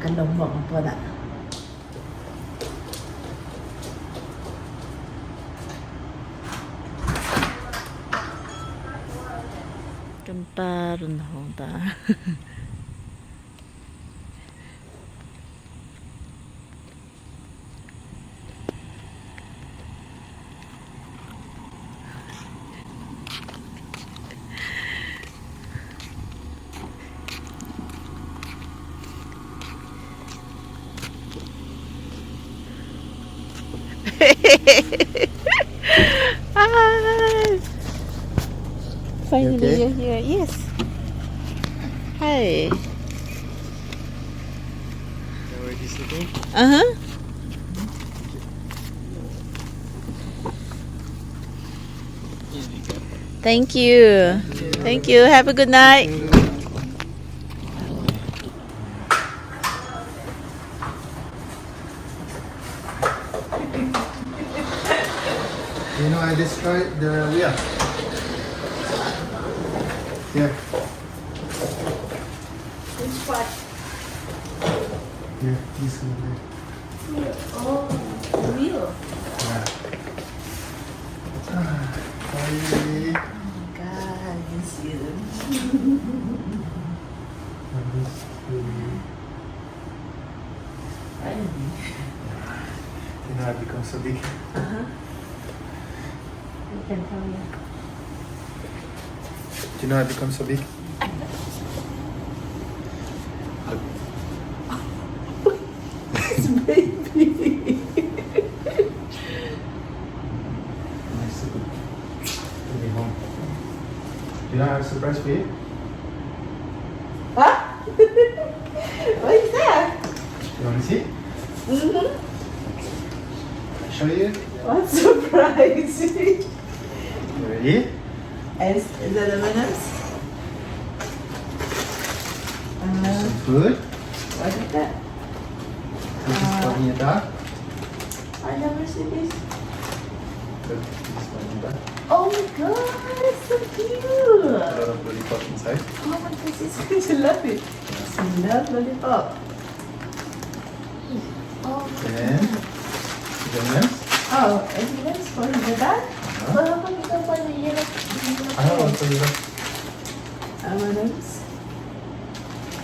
Kan lo hmuak ang pawnah. Kan pa rawn hawng ta. Finally, okay? you're here. Yes. Hi. You're already sleeping? Uh huh. Thank you. Thank you. Have a good night. You know, I destroyed the wheel. Here. Which part? Here, this one here. Oh, the wheel. Yeah. Ah, finally. Oh God, I miss you. I miss you. Finally. You know, I become so big. Uh-huh. You can tell me. Do you know I become so big? It's baby. Nice to to be home. Do you know I have a surprise for you? Huh? What is that? You want to see? Mm-hmm. I show you. What surprise? You ready? Is that M&M's? Some food. What is that? This is for Nida. I never see this. Look, this is for Nida. Oh my god, it's so cute! A lot of lollipop inside. Oh my god, she's going to love it. She love lollipop. Oh my And god. the M&M's. Oh, M&M's for the bag? Uh-huh. Well, how come you don't find the yellow? I have one for you. M&M's.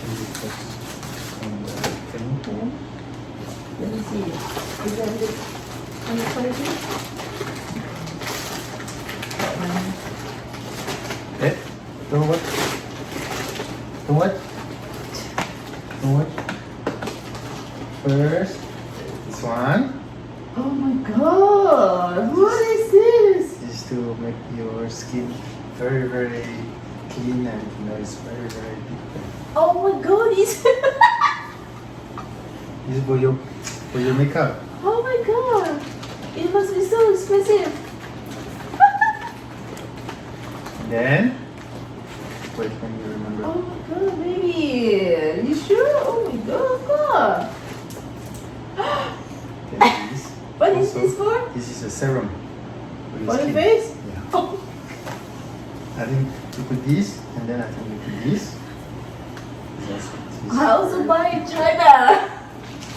This is just on the thing. Okay. Let me see. Is that the on the quality? That one. Eh, don't watch. Don't watch. Don't watch. First, this one. Oh my god! What is this? This is to make your skin very, very clean and you know it's very, very deep. Oh my god! It's This is for your makeup. oh my god! It must be so expensive. And then wait when you remember. Oh my god, baby! You sure? Oh my god! Then this. What is also, this for? This is a serum. For your For the skin. face? Yeah. Oh. I think you put this, and then I think you put this. This also, this is I also very- buy in China.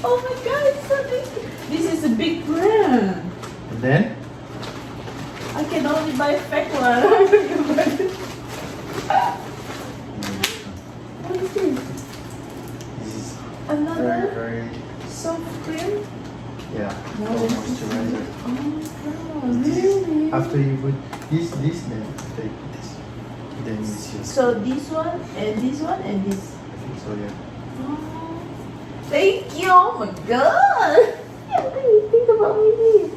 Oh my god, it's so big. This is a big brand. And then I can only buy fake one. I can buy this. and then this one. What is this? This is Another very, very soft cream? yeah, No, for this is- moisturizer. Oh my god, This is really? after you put this, this, then after you put this, then it's your So this one and this one and this. I think so, yeah. Oh, thank you. Oh my god. How can you think about me this?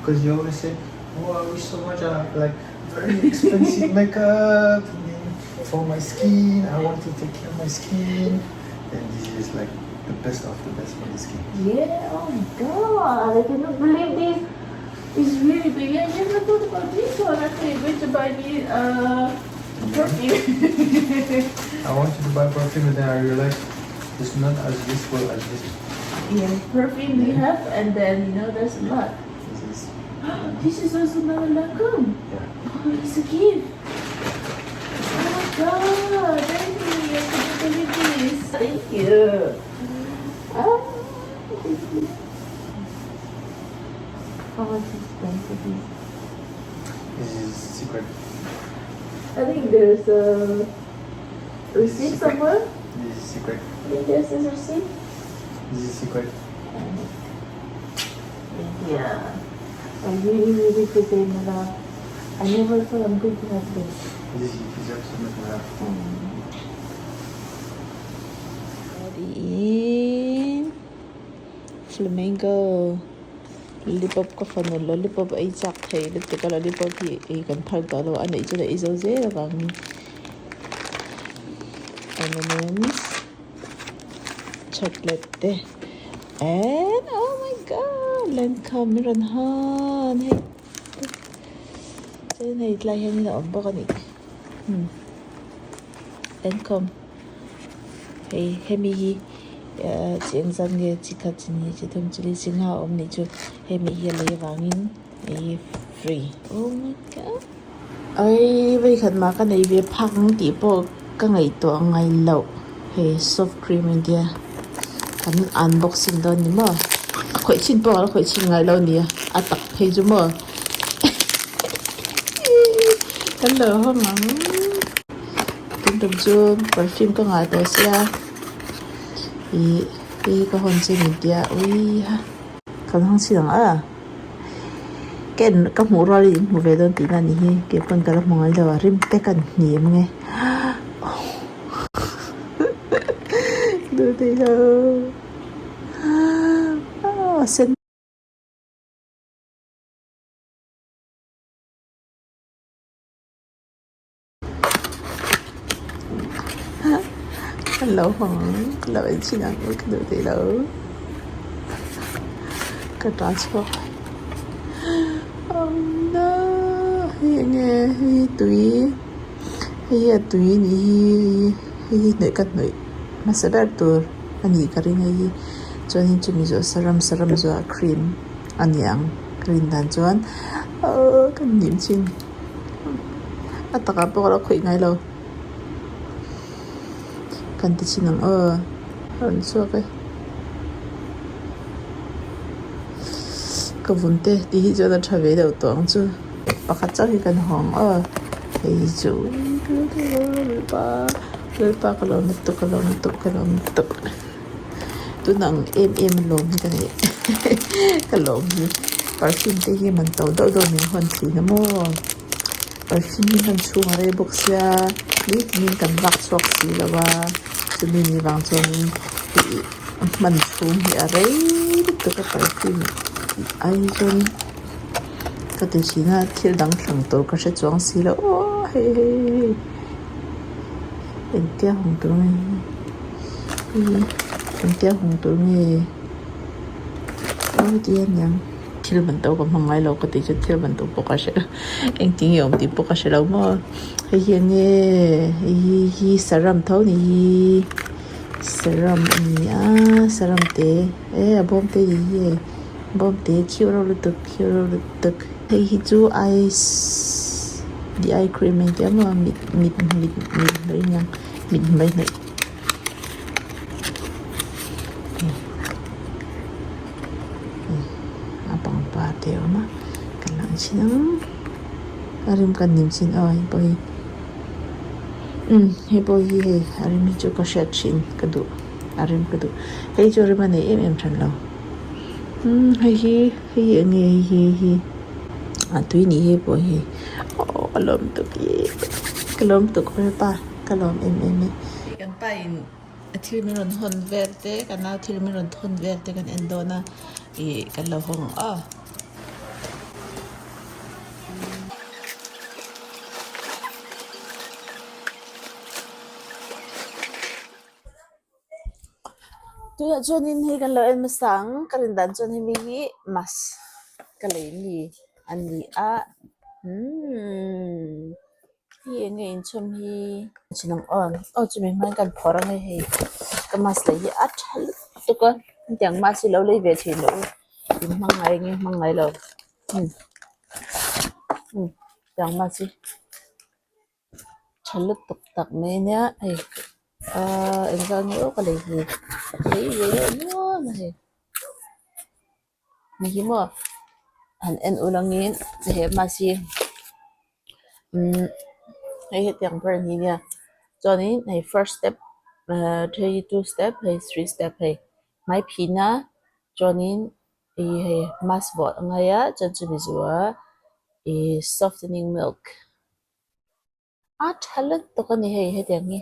Because you always say, oh, I wish so much I have like very expensive makeup and then for my skin. I want to take care of my skin. And this is like the best of the best for the skin. Yeah, oh my god, I cannot believe this. It's really big. I never thought about this one. I thought you're going to buy me perfume. I wanted to buy perfume, but then I realized it's not as useful as this. Yeah, perfume we have, and then you know there's a lot. This is This is also another Lancome. yeah. Oh, it's a gift. Oh my god, baby, I couldn't believe this. this. Thank you. Ah, thank you. How much is expensive this? This is secret. I think there's a receipt somewhere. This is secret. I think there's this receipt. This is secret. Yeah. I really, really appreciate my love. I never thought I'm going to have this. This is deserves so much love. Tiin Flamingo lollipop ka fanu lollipop ei chak thei lutuk a lollipop hi ei kan phal tawh lo a neih chu la ei zo zel avangin M&M's chocolate te and oh my god Lancome min rawn hawn hei chuan hei tlai hian a awm bawk a ni Lancome. Hei hemi hi ahh chi engzat nge chi khat chi hnih chi thum chi li chi nga a awm nih chu hemi hi a lei avangin hei hi free oh my god ai vawikhat mah ka nei ve phak ang tih pawh ka ngaihtuah ngai loh hei soft cream a nia kan unboxing dawn ni maw a khawih chhin pawh a khawih chhin ngai lo a nia a tak phei chu maw kan lo hawng ang. Tun tum chu perfume ka ngah tawh sia ih hei hi ka hawn che min tia ui ha kan hawng chhin ang a ka en ka hmuh rual in hmu ve dawn tihna a nih hi kei pawn ka la hmu ngai lo a rim te kan hnim ang e duh theih lo a sen. Ka lo hawng ka lo en chhin ang ka duh theih lo ka ta chhuak oh no hei enge hei hi tui hei hi a tui a nih hi hei hi hnawih ka hnawih hmasa ber tur a nih ka ring hei hi chuanin chumi zawh saram saram zawhah cream a ni ang ka rin dan chuan ahh ka hnim chhin. A takah pawh ka lo khawih ngai lo kan ti chin ang aw a rawn chhuak e ka vun te tih hi chuan a tha ve deuh tawh ang chu pakhat chauh hi kan hawng aw hei hi chu lalpa ka lawm lutuk ka lawm lutuk ka lawm lutuk tuna ang em em a lawm hi ka nei ka lawm hi perfume te hi man to deuh deuh min hawn thin a maw perfume hi hman chhung a rei bawk sia nitin kan vak chhuak si lo a chumi ni vang chuanin ih hman chhung hi a rei lutuk a perfume ai chuan ka ti thin a thil dang thlang tur ka hre chuang si lo aw hei hei hei. Engtia hawng tur nge hi engtia hawng tur nge aw ti a niang thil ban to ka hmang ngai lo ka tih chu thil ban to pawh ka hre lo engtin nge awm tih pawh ka hre lo maw hei hi enge hei hi hi saram tho ni hi saram a ni a saram te e a bawm te ni hi hei bawm te cute reuh lutuk cute reuh lutuk hei hi chu ice the eye cream a inti a maw mit mit mit mit hnawih aniang mit hmai hnawih a pangpar te a awm a kan lang chhin ang a rim kan nim chhin aw hei pawh hi umm hei pawh hi hei a rim hi chu ka hriat thin ka duh a rim ka duh hei chu a rim a nei em em than lo umm hei hi hei hi eng nge hei hi hi a tui ni hei pawh hi aw ka lawm tuk e ka lawm tuk pa ka lawm em em e. Kan pa in a thil min rawn hawn vel te ka nau thil min rawn thawn vel te kan en dawn a ih kan lo hawng aw. Tunah chuanin hei kan lo en hmasa ang ka rin dan chuan hemi hi mask ka lei mi a ni a umm hei eng nge inchhawm hi chin ang aw aw chumi hmangin kan phawrh ang hei ka mask lei hi a tha lutuk a hetiang mask hi lo lei ve thin loh u in hmang ngai nge hmang ngai lo umm umm hetiang mask hi. Tha lutuk tak mai ania hei Ahh engzah nge aw ka lei hi lei ve deuh nual a hei ni hi maw han en ul angin he mask hi umm hei hetiang ber a ni nia chuanin hei first step ahh 32 step hei three step hei hmai phihna chuanin ih hei mask vuah a ngai a chuan chumi zuah ih softening milk. A tha lutuk a ni hei hetiang hi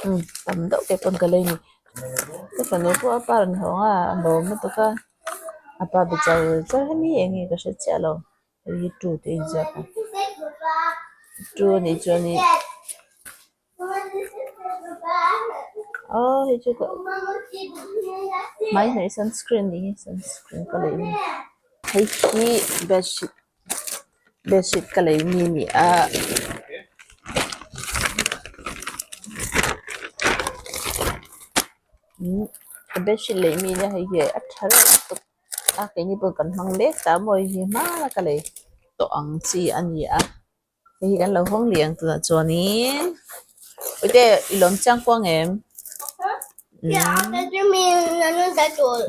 umm tam deuh te pawn ka lei a ni ka fanu pawh a pa rawn hawng a a lawm lutuk a a pa be char char hemi eng nge ka hre chiah lo hei hi two tih a inziak a two a nih chuanin Aw hei chu ka hmai hnawih sunscreen nih hi sunscreen ka lei a ni hei hi bedsheet bedsheet ka lei mi a ni a umm bedsheet lei mi nia hei hi a tha reuh lutuk a keini pawh kan hmang mek ta maw hei hi hmana ka lei tawh ang chi a ni a. Hei hi kan lo hawng leh ang tunah chuanin ute i lawm chiang kuang em?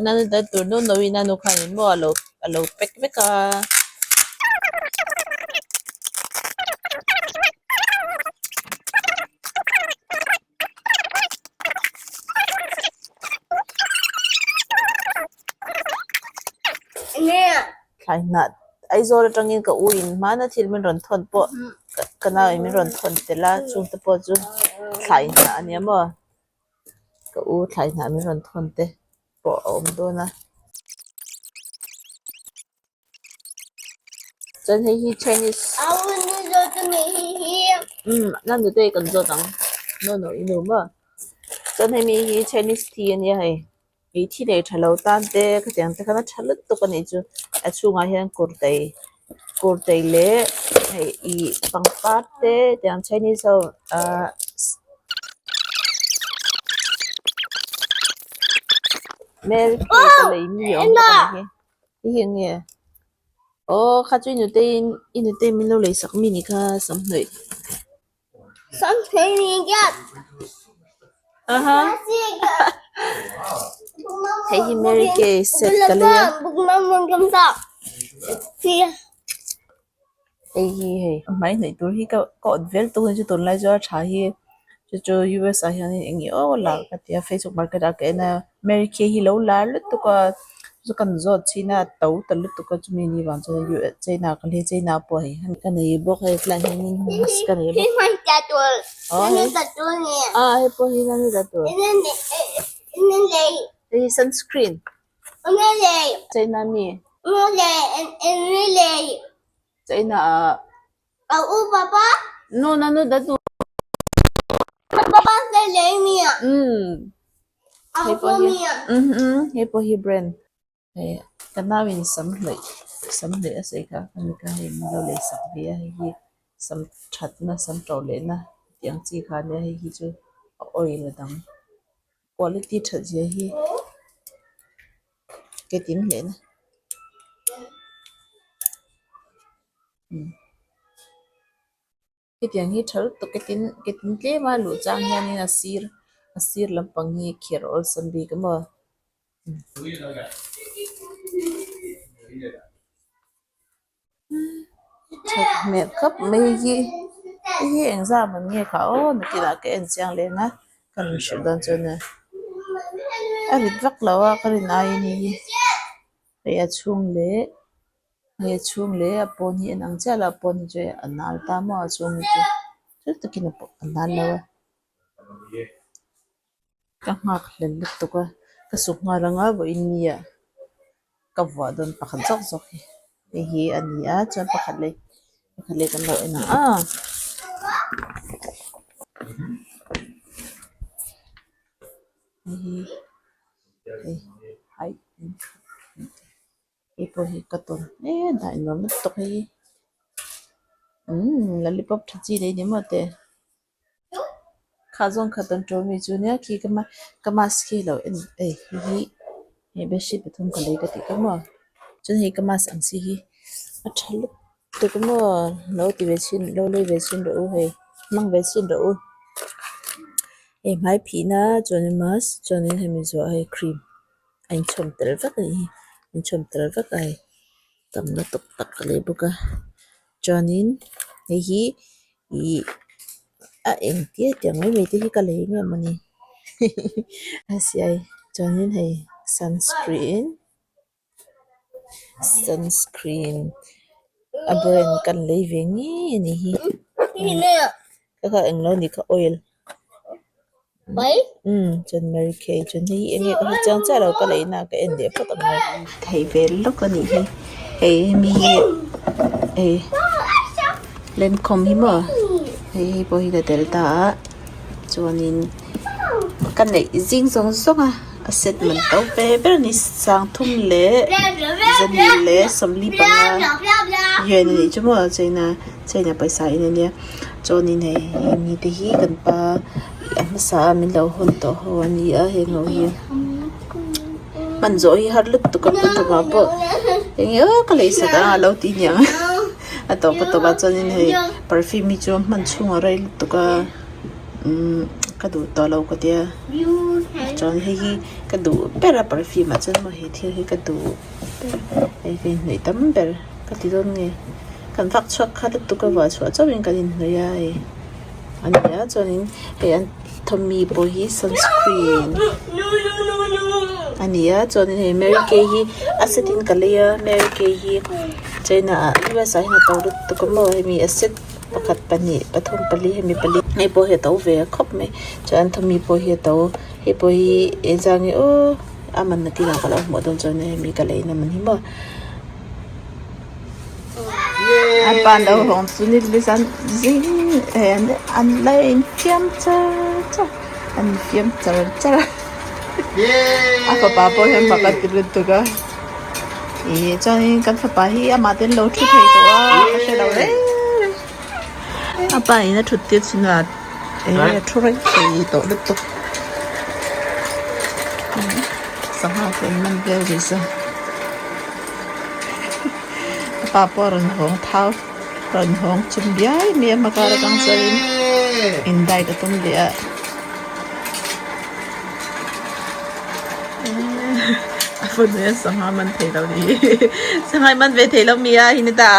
Nanu dat tur nu nawi nanu khanin maw alo alo pack vek a. Thlai hnah Aizawl atangin ka u in hmana thil min rawn thawn pawh ka nau in min rawn thawn tel a chungte pawh chu thlai hnah a nia maw ka u thlai hnah min rawn thawn te pawh a awm dawn a. Chuan hei hi Chinese umm nanu te kan zawt ang no no i nu maw chuan hemi hi Chinese tea a nia hei. Ih thi nei tha lo tan te khatiang te khan a tha lutuk a nih chu a chhungah hian kurtai kurtai leh hei ih pangpar te tiang chinese ho ahh Mary kay ka lei mi a awm bawk a nih hi hei hi eng nge aw kha chu i nutei in i nutei min lo lei sak mi ni kha sam hnawih. Hei hi Mary Kay set ka lei a hei hi hei hmai hnawih tur hi ka ka awt vel tuk a ni chu tunlai chu a tha hi chu chu U S ah hianin eng nge aw lar ka ti a facebook market ah ka en a Mary Kay hi lo lar lutuk a chu kan zawt chhin a a to ta lutuk a chumi ni vang chuan U S china ka hliah china pawh hei ka nei bawk hei tlaiah hianin mask ka nei bawk aw hei ah hei pawh hi hei hi sunscreen china mi china ah no no no umm hei pawh hi hei pawh hi brand hei ka nau in sam hnawih sam hnawih a sawi kha ani kha hei min lo lei sak ve a hei hi sam that na sam to leh na tih ang chi kha ania hei hi chu a oil a dang quality that zia hi ke tin hle na. Hetiang hi tha lutuk ke tin ke tin tlem a luh chang hianin a sir a sir lampang hi kher awlsam bik a maw. That hmel khawp mai hi hei hi engzah man nge kha aw nakinah ka en chiang leng a ka rawn hrilh dawn chuan a a rit vak lo a ka rin aiin hei hi hei a chhung leh. Hei a chhung leh a pawn hi en ang chiah lo a pawn hi chu a nal ta maw a chhung hi chu thil takin a pawh a nal lo a ka nghak hlel lutuk a ka suk nghal anga vawiin ni ah ka vuah dawn pakhat zawk zawk hi hei hi a ni a chuan pakhat leh pakhat leh kan lo en ang a. Hei hi hei hai. Hei pawh hi ka tawn hle dah nuam lutuk hei hi umm lollipop tha chi nei ni maw te kha zawng kha tawn ṭawm mi chu nia khi ka ka mask khi lo en ei hei hi hei bedsheet pathum ka lei ka tih kha maw chuan hei ka mask ang chi hi a tha lutuk maw lo ti ve chhin lo lei ve chhin rawh u hei. hmang ve chin rawh u. Hei hmai phihna chuanin mask chuanin hemi zawh hei cream a inchhawm tel vek a nih hi inchhawm tel vek a hei tam na tawk tak a lei bawk a chuanin hei hi ihh a engtia tiang mai mai te hi ka lei nge mawni a siai chuanin hei sunscreen sunscreen a brand kan lei ve ngei a nih hi ka kha englo a nih kha oil umm chuan mary kay chuan hei hi enge ka hre chiang chiah lo ka lei na ka en leh phawt ang a thei ve lawk a nih hi hei hemi hi hei lenkhawm hi maw hei hei pawh hi ka tel ta a chuanin ka neih zing zawng zawng a a set man to ve ber a ni sangthum leh zahnih leh sawmli panga yuan a nih chu maw china china pawisa in a nia chuanin hei hemi te hi kan pa a hmasa a min lo hawn tawh ho a ni a heng ho hi hman zawh hi har lutuk a pu tumah pawh eng emaw ka lei sak ang a lo ti aniang a tawp a tawp ah chuanin hei perfume hi chu hman chhung a rei lutuk a umm ka duh tawh lo ka tia chuan hei hi ka duh ber a perfume ah chuan maw he thil hi ka duh ber hei ka inhnawih tam ber ka ti dawn nge kan vak chhuak kha lutuk a vuah chhuah chauhin kan inhnawih a hei. A ni a chuanin hei an thawmi pawh hi sunscreen a ni a chuanin hei mary kay hi a set in ka lei a mary kay hi china ah US ah hian a to lutuk a maw hemi a set pakhat pahnih pathum pali hemi pali hei pawh hi a to ve khawp mai chuan an thawmi pawh hi a to hei pawh hi engzah nge aw a man nakinah ka lo hmuh dawn chuan hemi ka lei na man hi maw. A pa lo hawng chu ni lizan zing eh an la infiam char char an infiam char char a a fapa pawh hian mak a ti lutuk a ih chuanin kan fapa hi amah te an lo thu thei tawh a ka hre lo reng reng a pa in a thut tir chin a eh a thu reng thei tawh lutuk sangha te an man vel rih sa. A pa pawh a rawn hawng thau rawn hawng chum biai mai a hma kar atang chuanin indite a tum leh a a phone hi sangha man thei lo ni sangha i man ve thei lo mi a hi ni ta.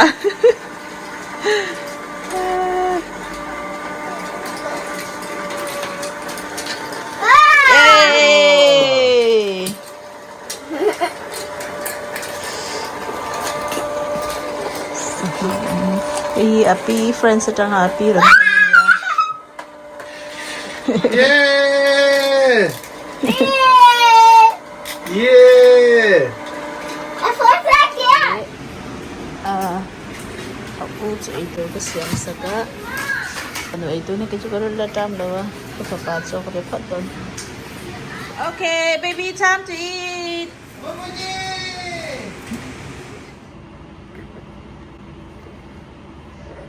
Hei hi a pi friends atanga a pi rawn hawn ania. Yeah! Yeah! A u chu eitur ka siam sak a, ka nu eitur ni kei chu ka rawn la ṭam lo a, ka fapa chu ka be phawt dawn. Okay, baby, time to eat.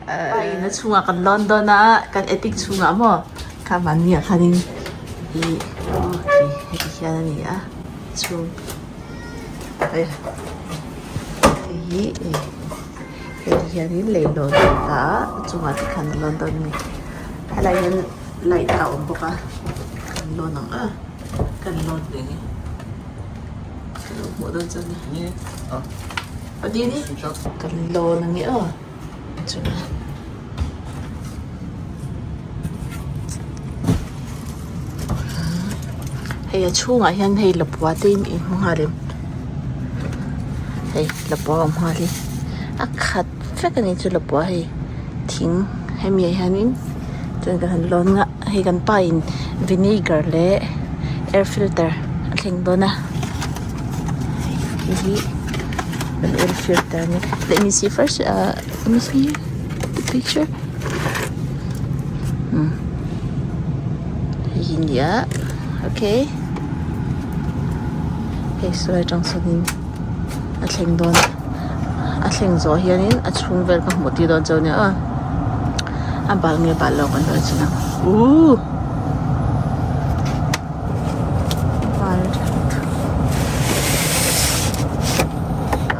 Pai na chungah kan lawn dawn a, kan etik chungah maw kha mahni ah khanin i okay heti hian a ni a chhung hei hi heti hianin leilawn a ni ta a a chungah te khan a lawn dawn a ni helai hian light a awm bawk a kan lawn ang a kan lawn ve nge ka lo hmuh dawn chuan ni a ni ni kan lawn ang e aw chungah hei a chhungah hian hei lapua te in hmu nghal em hei lapua a awm nghal hi a khat vek a ni chu lapua hei thing hemi ah hianin chuan kan han lawn a hei kan pa in vinegar leh air filter a thleng dawn a hei hi kan air filter a ni let me see first ah let me see the picture umm hei hi a ni a okay hei sawi atang sawnin a thleng dawn a thleng zawh hianin a chhung vel ka hmuh tir dawn chu ania aw a bal nge bal lo kan dawn chin ang uuh bal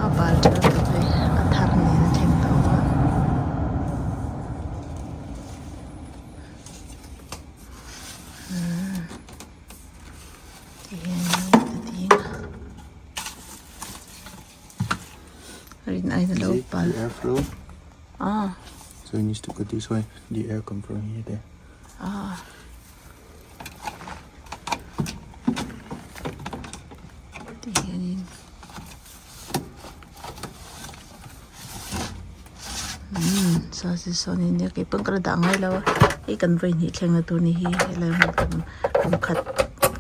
a bal tha lutuk hei a thar nen a thleng tawh a. Tihian a ding a rin aiin a lo pal ah So it needs to go this way. The air come from here there. Ah. Tihianin umm saw sawn in nia keipawh ka la dah ngai lo a hei kan vawi hnih thleng na tur ni hi helai hmun kan kum khat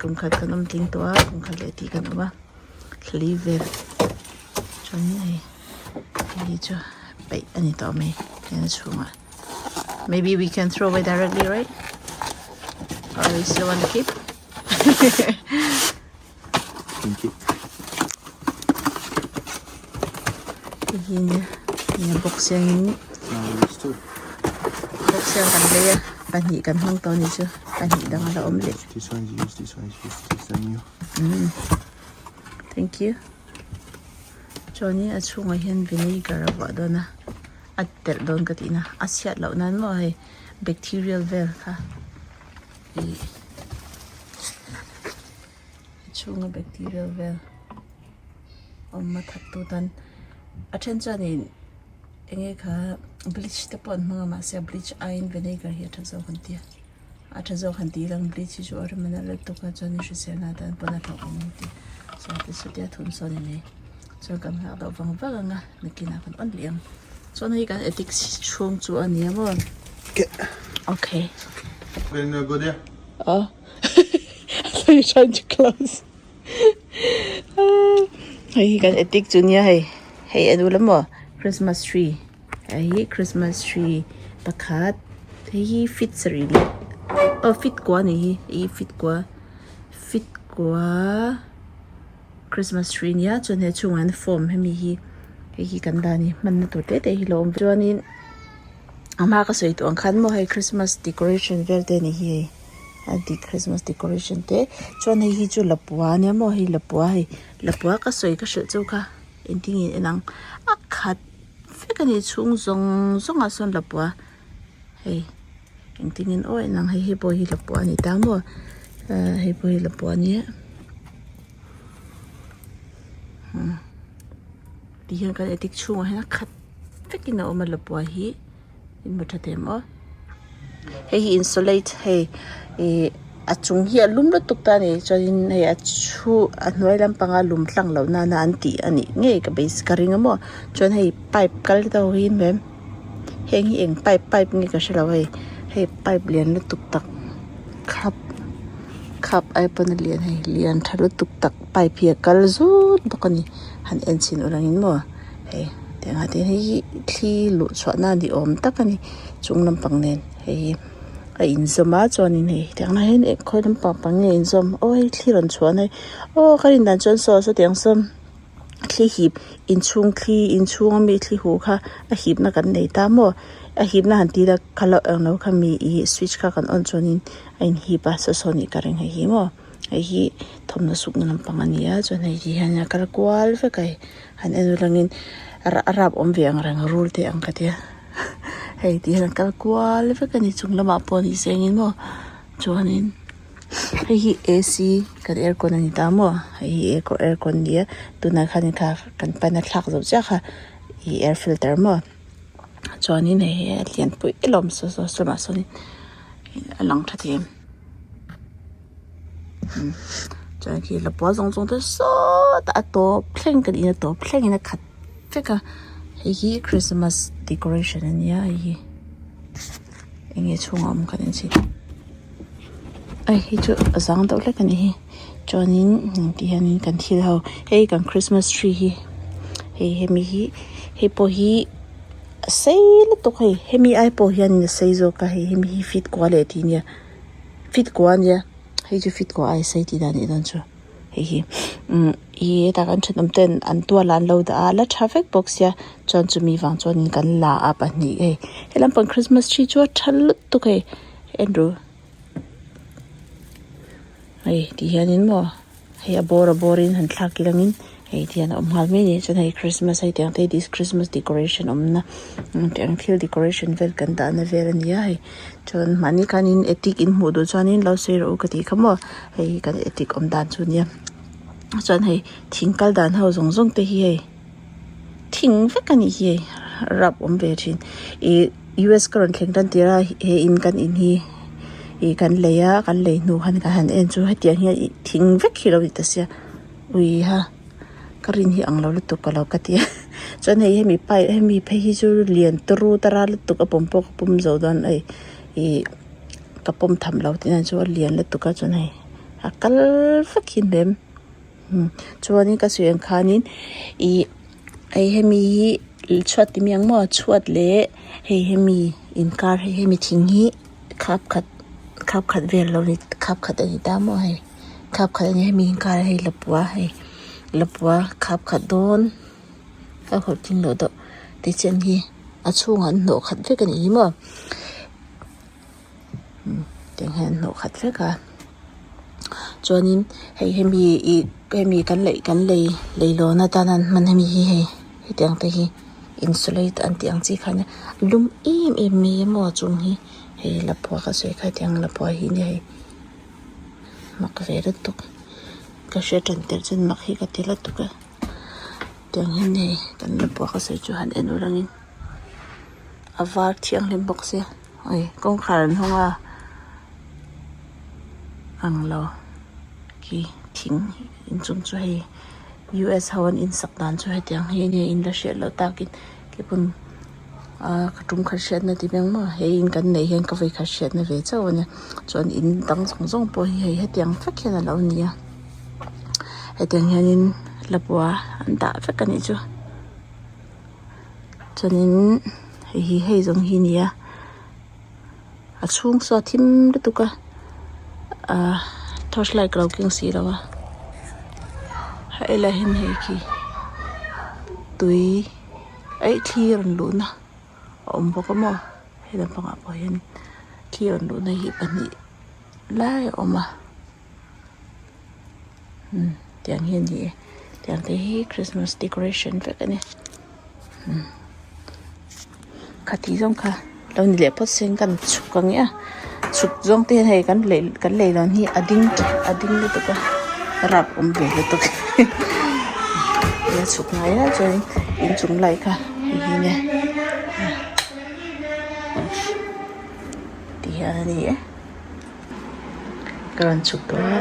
kum khat kan awm tling tawh a kum khat leh tih kan awm a thli vel chuanin hei hei hi chu peih a ni tawh mai heng a chhungah maybe we can throw away directly right or we still want to keep Can keep. Hei hi nia nia box hianin box hian kan lei a pahnih kan hmang tawh a nih chu pahnih dang a la awm leh. This one is used, this one is used, this one new. Umm thank you. Chuanin a chhungah hian vinegar a vuah dawn a a telh dawn ka tihna a chhiat loh nan maw hei bacterial vel kha ih. A chhunga bacterial vel awm a that tu tan a then chuanin enge kha bleach te pawh an hmang a mahse bleach aiin vinegar hi a tha zawk an tia a tha zawk han tih lang bleach hi chu a rem a nalh lutuk a chuan hriselna atan pawn a hlauhawm an ti chuan ti chutia thun sawn a ni chuan kan nghak deuh vang vang ang a nakinah kan on leh ang chuan hei kan ethics chhung chu a ni a maw okay. Go there. Oh. I thought you trying to close. Hei hi kan attic chu nia hei hei a nu lam maw Christmas tree hei hi Christmas tree pakhat hei hi fit sarih leh aw fit kua a nih hi hei hi fit kua fit kua Christmas tree nia chuan he chhungah hian form hemi hi hei hi kan dah a ni hmanna tur te te hi lo awm chuanin a hma ka sawi tawh ang khan maw hei Christmas decoration vel te a ni hi hei a dik Christmas decoration te chuan hei hi chu lapua ania maw hei lapua hei lapua ka sawi ka hrilh chu kha engtin nge en ang a khat vek a ni chhung zawng zawng ah sawn lapua hei engtin nge aw en ang hei hei pawh hi lapua a ni ta maw ah hei pawh hi lapua a nia ti hian kan etik chhungah hian a khat vekin a awm a lapua hi in hmu tha thei maw hei hi insulate hei ih a chung hi a lum lutuk ta a ni chuanin hei a chhu a hnuai lampanga lum tlang loh nana an tih a nih ngei ka base ka ring a maw chuan hei pipe kal te ho hi hmel heng hi eng pipe pipe nge ka hrelo hei hei pipe lian lutuk tak khap khap ai pawn a lian hei lian tha lutuk tak pipe hi a kal zut bawk a ni han en chhin ulangin maw. Hei tiang ah te hei hi thli luh chhuah na ni awm tak a ni chung lampang nen hei hi a inzawm a chuanin hei tiang lai hian eng khawi lampang pang nge a inzawm aw hei thli rawn chhuah na hi aw ka rin dan chuan saw sawtiang sawn thli hip inchhung thli inchhung ami thli huh kha a hip na kan nei ta maw a hip na han ti ila kha lo eng lo kha mi ih switch kha kan on chuanin a in hip a saw saw nih ka ring hei hi maw hei hi thawmhnaw sukna lampang a ni a chuan hei ti hian a kal kual vek a hei. Han en ulangin a rap awm ve ang reng rul te ang ka tia hei ti hian an kal kual vek a ni chung lamah pawh ni se engin maw chuanin hei hi A_C kan aircon a ni ta maw hei hi aircon a ni a tunah khan kha kan pan a thlak zo chiah kha ih air filter maw chuanin hei hi a lianpui elawm saw saw saw sawnin a lang tha thei em. Chuan khi lapua zawng zawng te sawtah a tawp thleng kan in a tawp thlengin a khat vek a hei hi christmas decoration a nia hei hi eng nge chhungah awm khan en chhin a hei chu a zang deuh hlek a nih hi chuanin ti hianin kan thil ho hei kan christmas tree hi hei hemi hi hei pawh hi a sei lutuk hei hemi ai pawh hianin a sei zawk a hei hemi hi fit kual leh tih a nia. Fit kua ania hei chu fit kua ai sei tih dan anih dawn chu hei hi umm ih hetah kan thenawm ten an tual ah an lo dah a la tha vek bawk sia chuan chumi vang chuanin kan la a pahnih hei he lampang christmas tree chu a tha lutuk hei en ru hei ti hianin maw hei a bawr a bawrin han thlak ilangin. Hei tihian a awm nghal mai a ni chuan hei christmas hei tiang te hi christmas decoration awmna tiang thil decoration vel kan dahna vel a ni a hei chuan mahni khanin attic in hmuh duh chuanin lo sawi rawh u ka tih kha maw hei hi kan attic awm dan chu a nia chuan hei thing kal dan ho zawng zawng te hi hei thing vek a nih hi hei rap awm ve thin ih U_S ka rawn thleng tan tir a he in kan in hi ih kan lei a kan lei hnu khan ka han en chu hetiang hian ih thing vek hi a lo ni ta sia. Ui ha ka rin hi ang lo lutuk ka lo ka ti a chuan hei hemi pipe hemi phei hi chu lian turu tara lutuk a pawm pawh ka pawm zo dawn a ih ka pawm tham lo tihna chu a lian lutuk a chuan hei a kal vek hi hmel chuanin ka sawi ang khanin ih hei hemi hi chhuat ti mai ang maw chhuat leh hei hemi inkar hei hemi thing hi khap khat khap khat vel a lo ni khap khat a ni ta maw hei. Khap khat ania hemi inkar ah hei lapua hei lapua khap khat dawn a hawlh tling loh deuh tichuan hi a chhungah an hnawh khat vek anih hi maw tiang hian an hnawh khat vek a chuanin hei hemi ih hemi kan laih kan lei leilawn atana an hman hemi hi hei hetiang te hi insulate an tih ang chi kha ania lum em em mai a maw chung hi hei lapua ka sawi kha hetiang lapua hi nia hei. Mak ve lutuk ka hre tan tel chuan mak hi ka ti lutuk a tiang hian hei kan la buak a sawi chu han en ur angin a var thianghlim bawk sia ui kawngkhar an hawng a ang lo khi thing inchung chu hei U_S ho an insak dan chu hetiang hi ania in la hriat loh takin keipawh Ahh ka tum khat hriatna ti mek maw he in kan neih hian ka vawi khat hriatna ve chauh a nia chuan in dang zawng zawng pawh hi hei hetiang vek hian a lo ni a hetiang hianin lapua an dah vek a nih chu chuanin hei hi hei zawng hi a ni a a chhung saw a thim lutuk a ahh torch light ka lo keng si lo a hei lah hian hei khi tui. Aih thli rawn luhna a awm bawk a maw he lampangah pawh hian thli rawn luhna hi pahnih lai a awm a umm tiang hi a ni e tiang te hi christmas decoration vek a ni umm khati zawng kha lo ni leh phawt se kan chhuk ang e a chhuk zawng te hian hei kan lei kan leilawn hi a ding a ding lutuk a rap awm ve lutuk a chhuk ngai a chuan inchung lai kha hei hi nia ti hian a ni e ka rawn chhuk tawh a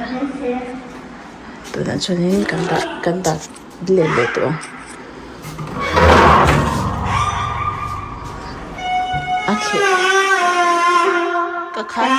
tunah chuanin kan dah kan dah let leh tawh ang. A kheh ka khai.